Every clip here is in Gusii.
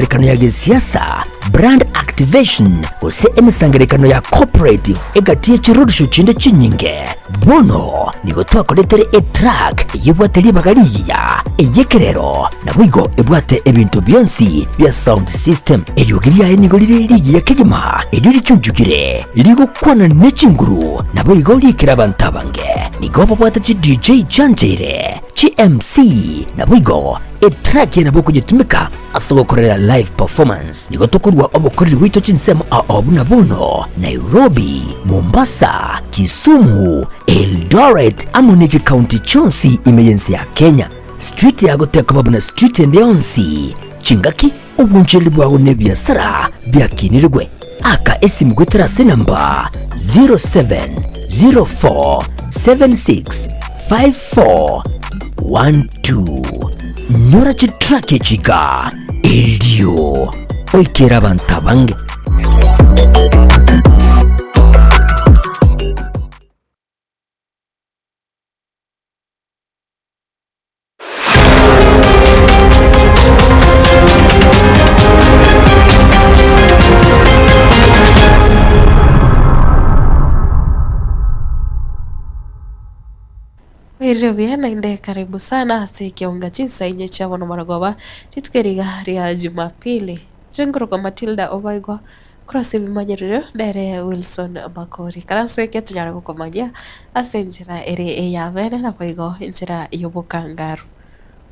emesangererekano ya gesiasa, brand activation, gose emesangererekano ya corporate egati ye chiroadshow chinde chinyinge. Bono nigo twakoretere etruck eyio ebwate ribaga rigiya, ey'ekerero, naboigo ebwate ebinto bionsi bia sound system. Eriogi riaye nigo rire rigiya kegima, erio richunchukire, rigokwana ne chinguru, naboigo riikere abanto abange. Nigo babwate chi DJ chiancheire, chi MC, naboigo etruck eye nabo okonyetumeka ase ogokorera live performance. Nigo tokorua obokoreri bwaito chinsemo ao buna bono, Nairobi, Mombasa, Kisumu, Eldoret amo ne chikaunti chionsi ime y'ense ya Kenya. Street yago tekoba buna street ende yonsi, chingaki, obonchoreri bwago na ebiasara biakinirigwe. Aka esimu goetera ase enamba 0704765412. Nyora chitrack echi iga erio oikere abanto abange. Oirire buya naende karibu sana ase ekeonga chinsa inye chia bono marogoba, rituko eri iga ria Jumapili. Inche nkorokwa Matilda Obaigwa, korwa ase ebimanyererio nere Wilson Makori. Karanse eke tonyare gokomanyia ase enchera ere eyabene naboigo enchera y'obokangaru.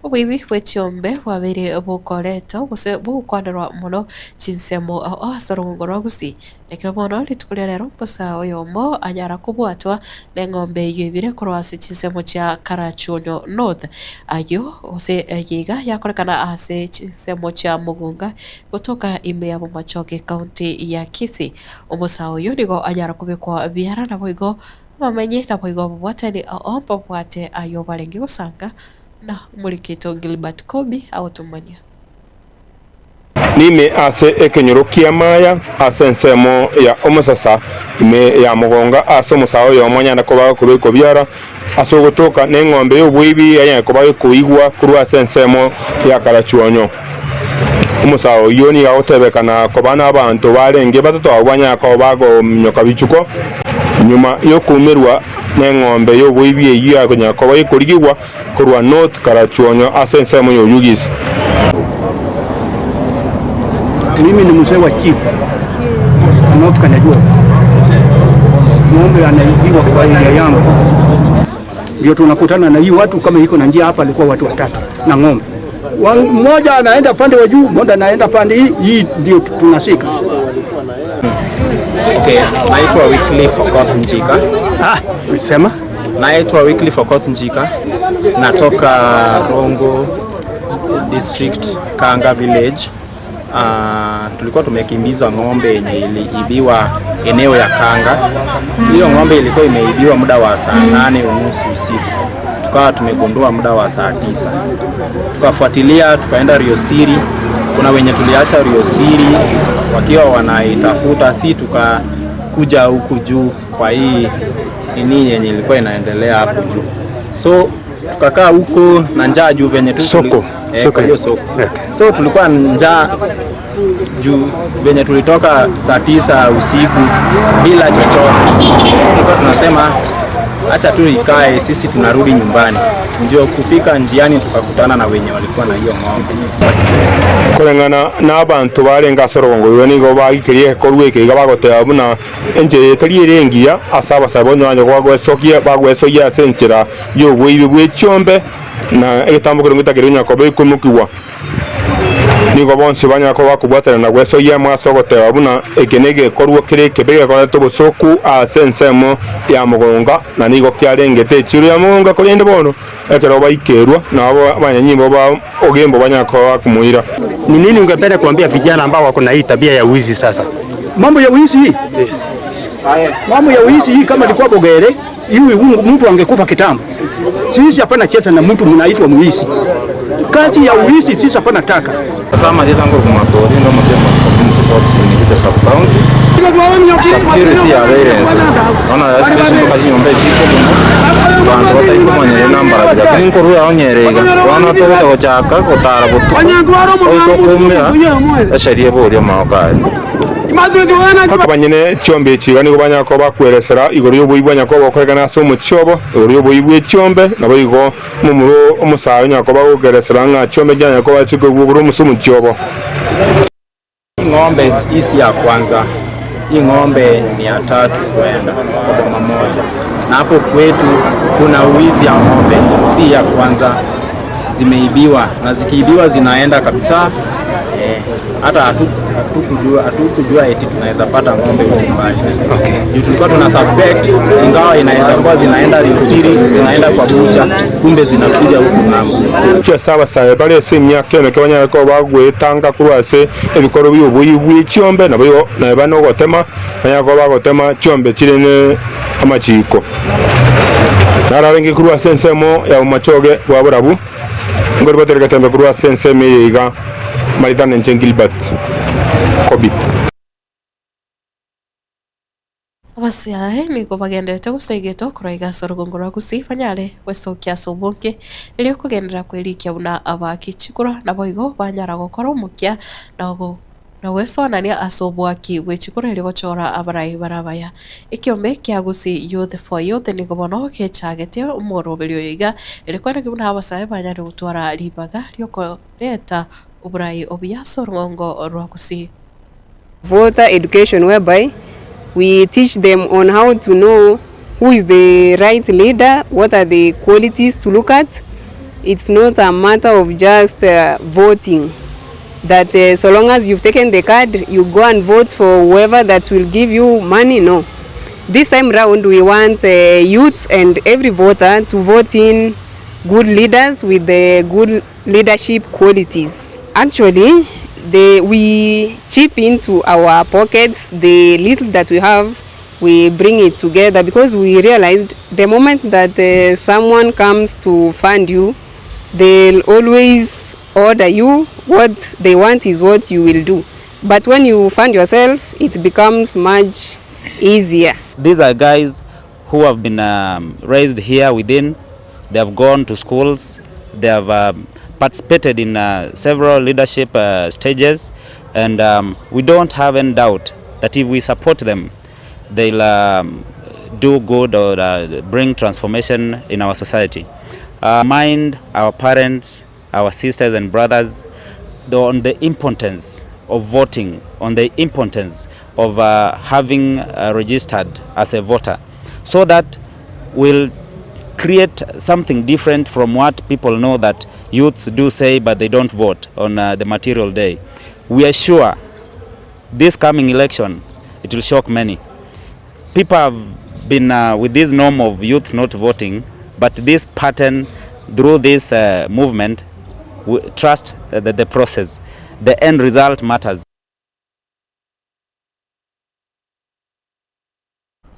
Oboibi bwe chiombe bwabeire bokoretwa gose bogokwanerwa mono chinsemo ao ase orogongo rwa Gusii. Ekero bono rituko ria rero bosa oyomo anyara kobwatwa neng'ombe eyio ebire korwa ase chinsemo chia Karachuonyo North. Ayio gose eye iga yakorekana ase chinsemo chia Mugunga gotoka ime ya Bomachoge County ya Kisii. Omosae oyio nigo anyara kobekwa biara naboigo abamenyi naboigo ababwatani ao mbabwate ayio barenge gosanga na omorikito Gilbert Kobi agotomania. Nime ase ekenyoro ki'amaya ase ensemo ya omosasa ime ya mogonga ase omosae oyomo anyare koba agokobekwa biara ase ogotoka neng'ombe y'oboibi anyare koba agokoigwa korwa ase ensemo ya karachuonyo. Omosae oyio nigo agotebekana koba nabanto barenge batato abwo banyare koba bagominyoka bichuko nyuma y'okoumerwa neng'ombe y'oboibi eyio yakonyara koba gekorigigwa korwa North Karachuonyo ase ensemo y'Oyugis. Mimi ni mzee wa chief North Kanyajua, ng'ombe anaibiwa kwa area yangu, ndio tunakutana na hii watu kama iko na njia hapa, alikuwa watu watatu na ng'ombe mmoja anaenda pande wa juu, mmoja anaenda pande hii hii, ndio tunasika. Okay, naitwa Wycliffe Okoth Njika. Ah, sema Naitwa Wycliffe Okoth Njika, natoka Rongo District, Kanga Village. Uh, tulikuwa tumekimbiza ng'ombe yenye iliibiwa eneo ya Kanga. Hiyo ng'ombe ilikuwa imeibiwa muda wa saa nane unusu usiku, tukawa tumegundua muda wa saa tisa tukafuatilia tukaenda Riosiri. Kuna wenye tuliacha Riosiri wakiwa wanaitafuta, si tukakuja huku juu kwa hii nini yenye ilikuwa inaendelea hapo juu, so tukakaa huko na njaa juu venye tu Soko. eh, Soko. kwa hiyo soko Okay. so tulikuwa njaa juu venye tulitoka saa tisa usiku bila chochote. Sisi tulikuwa tunasema acha tu ikae, sisi tunarudi nyumbani. Ndio kufika njiani tukakutana na wenye walikuwa na hiyo ng'ombe. Koreng'ana nabanto barenge ase orogongo rwe nigo bagikeria egekorwa eke iga bagoteba buna enchera eye tari ere engiya ase abasae bonye banye bagwesokia bagwesoyia ase enchera y'oboibi bwe chiombe na egetambo keria ngetakeri onye koba ekomokigwa. Nigo bonsi banyara koba bakobwatana na gwesoyia amo ase ogoteba buna eke negekorwa kere ekebe gekorete obosooku ase ensemo ya mogonga, na nigo kiarengete echiiro ya mogonga, korende bono ekero baikerwa, nabo abanyanyimbo ba ogembo banyara koba bakomoira. Ni nini ungependa kuambia vijana ambao wako na hii tabia ya wizi sasa? Mambo ya wizi hii, mambo ya wizi hii, kama ilikuwa Bogere iwe mtu angekufa kitambo. Sisi hapana cheza na mtu mnaitwa mwizi. Kazi ya uwizi sisi hapana taka. Security yabeire ense bono ase mpaka chinyomba echi chikomonwa abanto batari komanya enamba lakini nkorwa yao nyere iga bono togocha gochaka gotara botuko oike okoumera esheria eborie amagoko aye. Abanyene chiombe echi iga nigo banyara koba bakweresera igoro y'oboibi bwa Nyakobo okoegena ase omochie obo, igoro y'oboibi bwe chiombe, naboigo omomura omosae onyara koba agokeresera ng'a chiombe chia Nyakobo chikoigwa korwa ase omochie obo. Hii ng'ombe hii si ya kwanza, hii ng'ombe ni ya tatu kuenda kwa boma moja, na hapo kwetu kuna uwizi ya ng'ombe, si ya kwanza, zimeibiwa na zikiibiwa zinaenda kabisa. Eh, hata hatukujua hatukujua eti tunaweza pata ng'ombe huko mbali. Okay. Juu tulikuwa tuna suspect ingawa inaweza kuwa zinaenda Riosiri, zinaenda kwa bucha, kumbe zinakuja huku ng'ambo. Ase abasae bare ase emiaka emeke banyare koba bagwetanga korwa ase ebikoro bi'oboibi bwe chiombe, naboigo neba nogotema, banyare koba bagotema chiombe chire ne amachiiko. Nararenge korwa ase ensemo ya bomachoge bwa borabu, nkori goteria getembe korwa ase ensemo eye iga, Marita nenche Gilbert Kobi. Abasiaye nigo bagendererete gosegetwa korwa iga ase orogongo rwa Gusii banyare gwesokia ase obonge erio kogenderera kwerikia buna abaaki chikura naboigo banyara gokora omokia na na gwesoanania ase oboaki bwe chikura erio gochora abarai bare abaya. Ekiombe kia Gusii Youth for Youth nigo bono gechagetie omoroberio oyo iga erio kweneki buna abasae banyare gotwara ribaga riokoreta oborai obuya ase orong'ongo rwa Gusii. Voter education whereby we teach them on how to know who is the right leader, what are the qualities to look at. It's not a matter of just voting that so long as you've taken the card you go and vote for whoever that will give you money, no. This time round we want youths and every voter to vote in good leaders with the good leadership qualities. Actually the we chip into our pockets the little that we have we bring it together because we realized the moment that uh, someone comes to fund you they'll always order you what they want is what you will do but when you fund yourself it becomes much easier. These are guys who have been um, raised here within. They have gone to schools. They have um, participated in uh, several leadership uh, stages. And um, we don't have any doubt that if we support them, they'll um, do good or uh, bring transformation in our society. Uh, mind our parents, our sisters and brothers on the importance of voting, on the importance of uh, having uh, registered as a voter, so that we'll create something different from what people know that youths do say but they don't vote on uh, the material day. We are sure this coming election, it will shock many. People have been uh, with this norm of youth not voting, but this pattern through this uh, movement, we trust the, the process. The end result matters.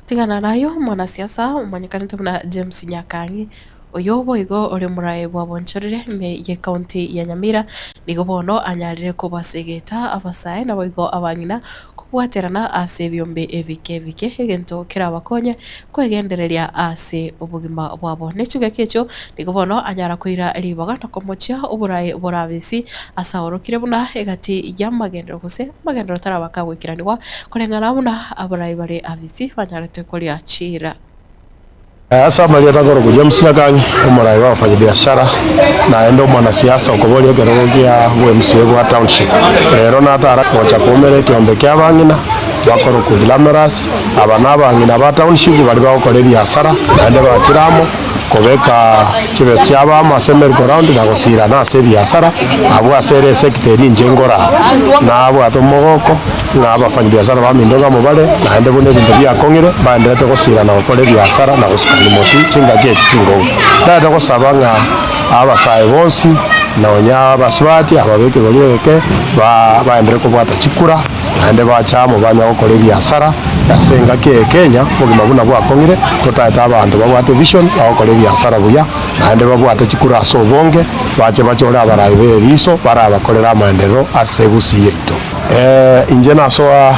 Tigana nayo omwanasiasa omanyekanete buna James Nyakang'i oyo boigo ore omoraai bw'abonchorire ime y'ecounty ya Nyamira nigo bono anyarire kobasegeta abasae naboigo abang'ina kobwaterana ase ebiombe ebike ebike egento kerabakonye kwegendereria ase obogima bwabo. Ne chingaki echio nigo bono anyara koira ribaga na komochia oboraai borabisi ase aorokire buna egati y'amagenderero gose amagenderero taraba kagoikeranigwa koreng'ana buna abarai bare abisi banyarete koria chiira. Ase amarieta akorokwa James Nyakanyi, omorai bw'abafanyabiashara, naende omwanasiasa okoboria ekerogo kia bwa-MCA bwa Township. Ero natara gocha koumera ekiombe kia abang'ina bakorokwa Glamorous. Aba nabang'ina ba Township baria bagokora ebiasara naende bachire amo kobeka chibesa chiabo amo ase merry go round na gosirana ase ebiasara abwo ase ere esector eye ninche nkoraa. Nabwate omogoko. Ng'a abafanyabiasara baminto ng'amo bare, naende buna ebinto biakong'ire, baendererete gosiira na gokora ebiasara na gosukania motwe chingaki echi chingogu. Ntagete gosaba ng'a abasae bonsi, nonya abasubati, aba b'ekegori egeke, ba baenderere kobwata chikura, naende bache amo banya gokora ebiasara ase engaki eye Kenya, obogima buna bwakong'ire, totagete abanto babwate vision, bagokora ebiasara buya, naende babwate chikura ase obonge, bache bachore abarai b'eriiso, barabakorere amaenderero ase egusii yaito. Ee, inche nasoa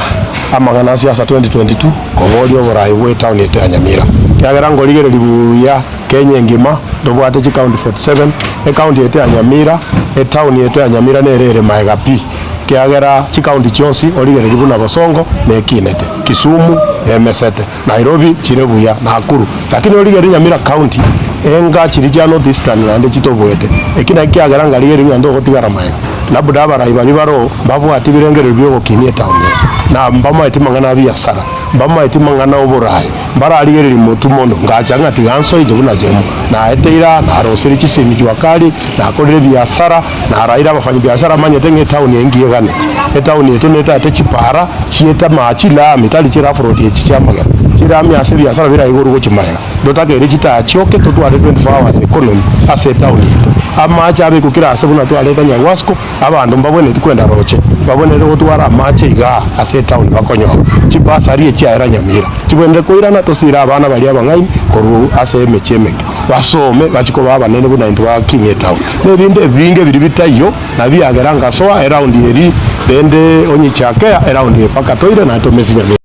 amang'ana a siasa 2022 koboria oborai bw'etown ete ya Nyamira. Ekiagera nkorigereria buya Kenya engima ntobwate chicounty 47, ecounty ete ya Nyamira, etown ete ya Nyamira nere ere maega pi, ekiagera chicounty chionsi origererie buna Bosongo nekinete, Kisumu nemesete, Nairobi chire buya, Nakuru, lakini origererie Nyamira county enga chiria chia North Eastern naende chitobuete. Eki naki kiagera ngarigereria ng'a ntogotigara maega. Labda abarai baria baroo mbabwati ebirengererio biogokinia etown eye, na mbamaeti mang'ana a biasara, mbamaeti mang'ana oborai, mbararigererie motwe mono. Ngacha ng'a tiga nsoe inche buna Jemo, naeteire aa, naroseire chisemi jua kali, nakorire ebiasara, naraire abafanyibiasara manyete ng'a etown eye ngiya eganeti. Etown eye netagete chipara chiete amache chilami, tari chirough road echi chiamagena, chilami ase ebiasara biraigorwe gochia magega. Ntotakeire chitaya chioke totware 24 hours economy ase etown yaito. Amache abekwe kera ase buna twareta Nyagwasco, abanto mbabwenereti kwenda roche, babwenerete gotwara amache igaa ase etown bakonyora. Chibasari echiaera Nyamira chibwenerete koirana tosire abana baria abang'aini korwa ase emechie emeke basome bachie koba abanene buna intwe bakinia etown. Na ebinto ebinge biria bitaiyo nabiagera ngasoa eround eria rende onye chiakea eround eye mpaka toire naende tomesi Nyamira.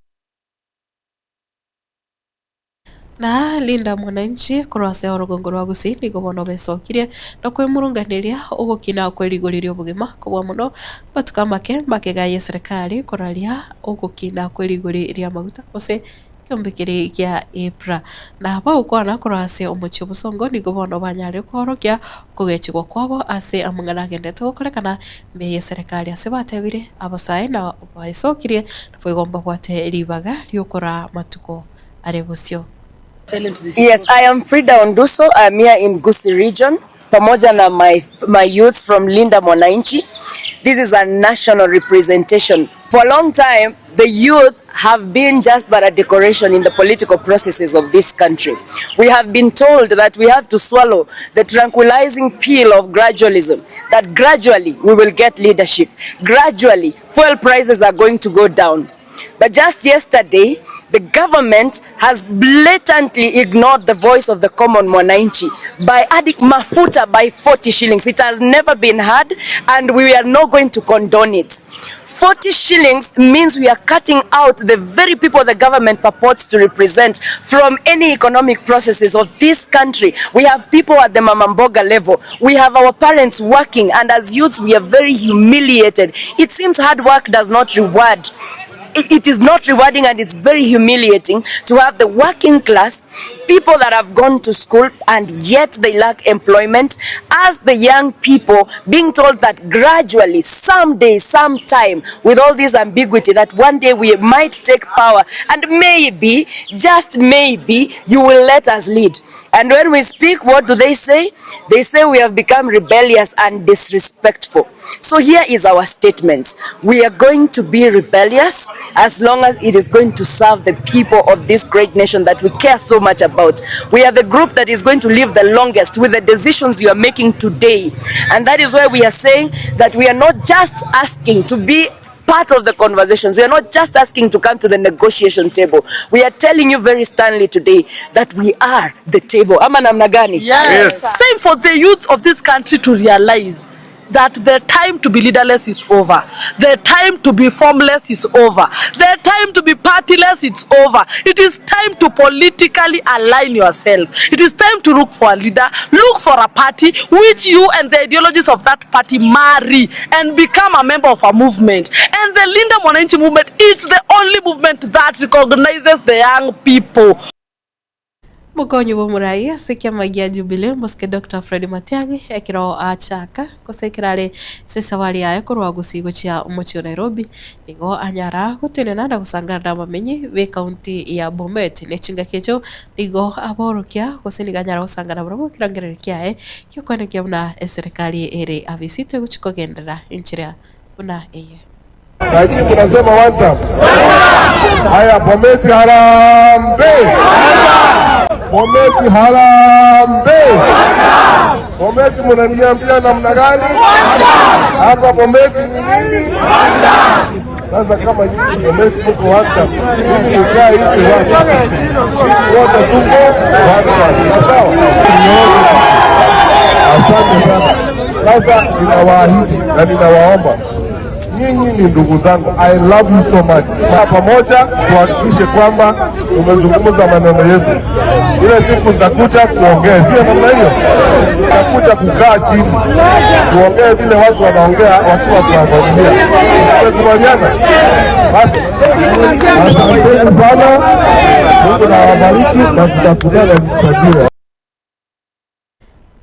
Na Linda Mwananchi korwa ase orogongo rwa Gusii nigo bono besokirie na kwemurunganeria ogokina kwe rigori ri'obogima kobua mono amatuko amake magega y'eserekari koraria ogokina kwe rigori ri'amaguta gose ekeombe keria gia EPRA. Na bagokwana korwa ase omochie o Bosongo nigo bono banyarire koorokia okogechigwa kwabo ase amang'ana agenderete gokorekana mbe y'eserekari ase batebire abasae na baesokirie naboigo mbabwate ribaga ri'okoraa amatuko are bosio. Yes, I am Frida Onduso, I am here in Gusii region pamoja na my, my youths from Linda Mwananchi. This is a national representation. For a long time, the youth have been just but a decoration in the political processes of this country. We have been told that we have to swallow the tranquilizing pill of gradualism, that gradually we will get leadership. Gradually, fuel prices are going to go down. But just yesterday, the government has blatantly ignored the voice of the common mwananchi by adding mafuta by 40 shillings. It has never been heard and we are not going to condone it. 40 shillings means we are cutting out the very people the government purports to represent from any economic processes of this country. We have people at the mamamboga level. We have our parents working and as youths we are very humiliated. It seems hard work does not reward it is not rewarding and it's very humiliating to have the working class, people that have gone to school and yet they lack employment, as the young people being told that gradually, someday, sometime, with all this ambiguity, that one day we might take power and maybe, just maybe, you will let us lead. And when we speak, what do they say? They say we have become rebellious and disrespectful. So here is our statement. We are going to be rebellious as long as it is going to serve the people of this great nation that we care so much about. We are the group that is going to live the longest with the decisions you are making today. And that is why we are saying that we are not just asking to be part of the conversations. We are not just asking to come to the negotiation table. We are telling you very sternly today that we are the table. Ama namna gani? Yes. Same for the youth of this country to realize that the time to be leaderless is over. The time to be formless is over. The time to be partyless is over. It is time to politically align yourself. It is time to look for a leader, look for a party which you and the ideologies of that party marry and become a member of a movement. And the Linda Mwananchi movement is the only movement that recognizes the young people. Mokonyi bw'omorai ase ekiama gia Jubilee Mosike Doctor Fred Matiang'i ekero achaka gose ekero are ase esabari yaye korwa Gusii gochia omochie o Nairobi nigo anyara gotenena na gosangana na abamenyi b'ecounty ya Bomet ne chingaki echio nigo aborokia gose nigo anyara gosangana barabwo ekerengererio kiaye giokwenekia buna eserekari ere abisite gochia kogenderera enchera buna eye. Lakini mnasema one term. Haya, Bometi harambee! Bometi harambee! Bometi mnaniambia namna gani? Hapa Bometi ni nini? Sasa kama nyinyi Bometi mko one term, mimi nikaa hivi wapi? Sisi wote tuko one term. Sawa? Asante sana. Sasa ninawaahidi na ninawaomba. Nyinyi ni ndugu zangu, I love you so much. Na pamoja tuhakikishe kwamba tumezungumza maneno yetu. Ile siku nitakuja tuongee, sio namna hiyo, nitakuja kukaa chini tuongee vile watu wanaongea wakiwa kwa familia. Tumekubaliana? Basi asanteni sana, Mungu na awabariki na tutakutana tutajua.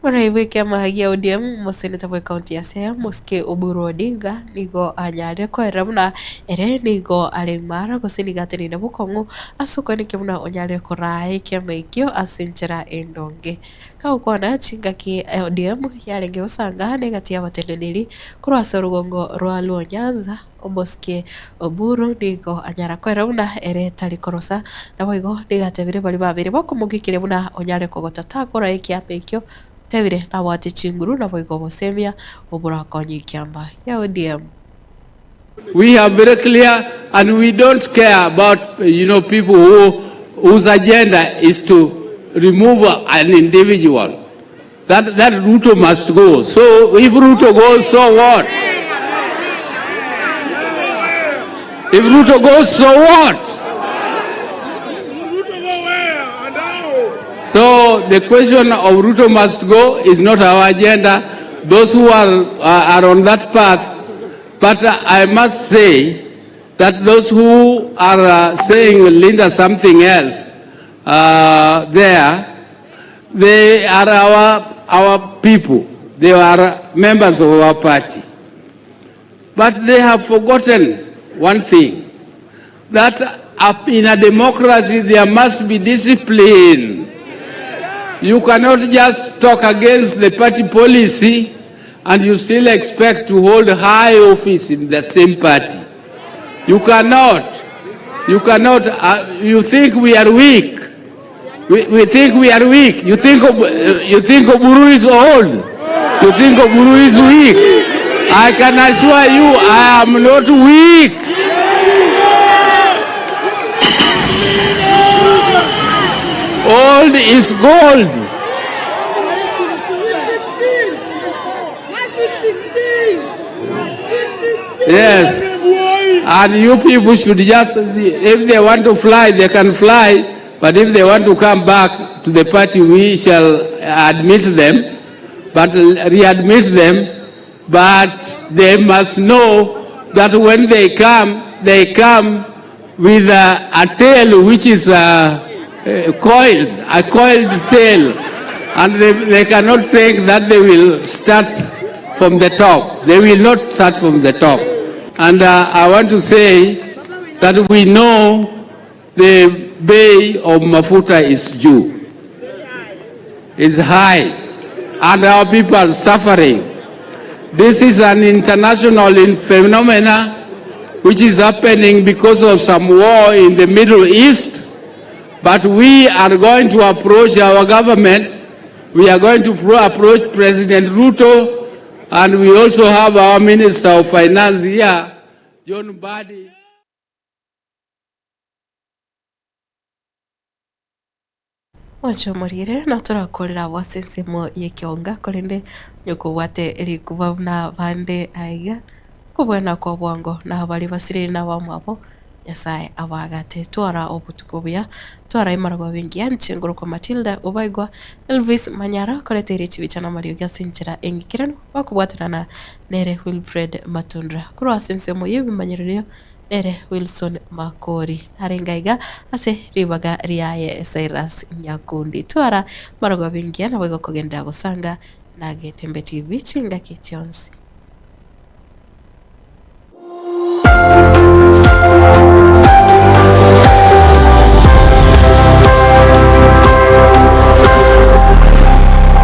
Omorai bw'ekiama gia ODM omoseneta bw'ekaunti ya Siaya Mosike Oburu Odinga nigo anyarire koerera buna ere nigo are imara gose nigo ateneine bokong'u ase okoenekia buna onyarire koraa ekiama ekio ase enchera endonge. Kagokwana chingaki ODM yarenge gosanga negati y'abateneneri korwa ase orogongo rwa Luo Nyanza, Omosike Oburu nigo anyara koera buna ere tari korosa, naboigo nigo atebire baria babere bakomogikiria buna onyare kogota takora ekiama ekio, otebire nabwate chinguru naboigo obosemia oborakonye ekiama gia ODM. We are very clear and we don't care about you know people who whose agenda is to remove an individual. That that Ruto must go. So if Ruto goes, so what? If Ruto goes, so what? So the question of Ruto must go is not our agenda. Those who are, are on that path, but I must say that those who are uh, saying Linda something else uh, there, they are our, our people. They are members of our party. But they have forgotten one thing, that in a democracy there must be discipline. You cannot just talk against the party policy and you still expect to hold high office in the same party. You cannot. You cannot. Uh, you think we are weak. We, we think we are weak. You think, uh, you think Oburu is old. You think Oburu is weak. I can assure you I am not weak. Old is gold. Yes. And you people should just, if they want to fly, they can fly. But if they want to come back to the party, we shall admit them, but readmit them. But they must know that when they come, they come with a, a tail which is uh, uh, coiled, a coiled tail. And they, they cannot think that they will start from the top. They will not start from the top. And uh, I want to say that we know the bei of mafuta is due. It's high. And our people are suffering. This is an international phenomenon which is happening because of some war in the Middle East. But we are going to approach our government. We are going to approach President Ruto, and we also have our Minister of Finance here, John Mbadi. Mwanche omorire na torakorera abwo ase ensemo y'ekeonga korende onye kobwate rikuba buna bande aiga okobwana kwa bwango na baria basirire na abamwabo Nyasaye abagate. Twara obotuko obuya, twara emarwabe engiya, inche ngorokwa Matilda Obaigwa, Elvis Manyara okoreteire chibicha na amariogi ase enchera eng'ikeranu bakobwatanana nere Wilfred Matundra. Korwa ase ensemo y'ebimanyererio Nere Wilson Makori arenge aiga ase ribaga riaye Cyrus Nyakundi. Twara marogoba engiya naboigo kogenderera gosanga na Getembe TV chingaki chionsi.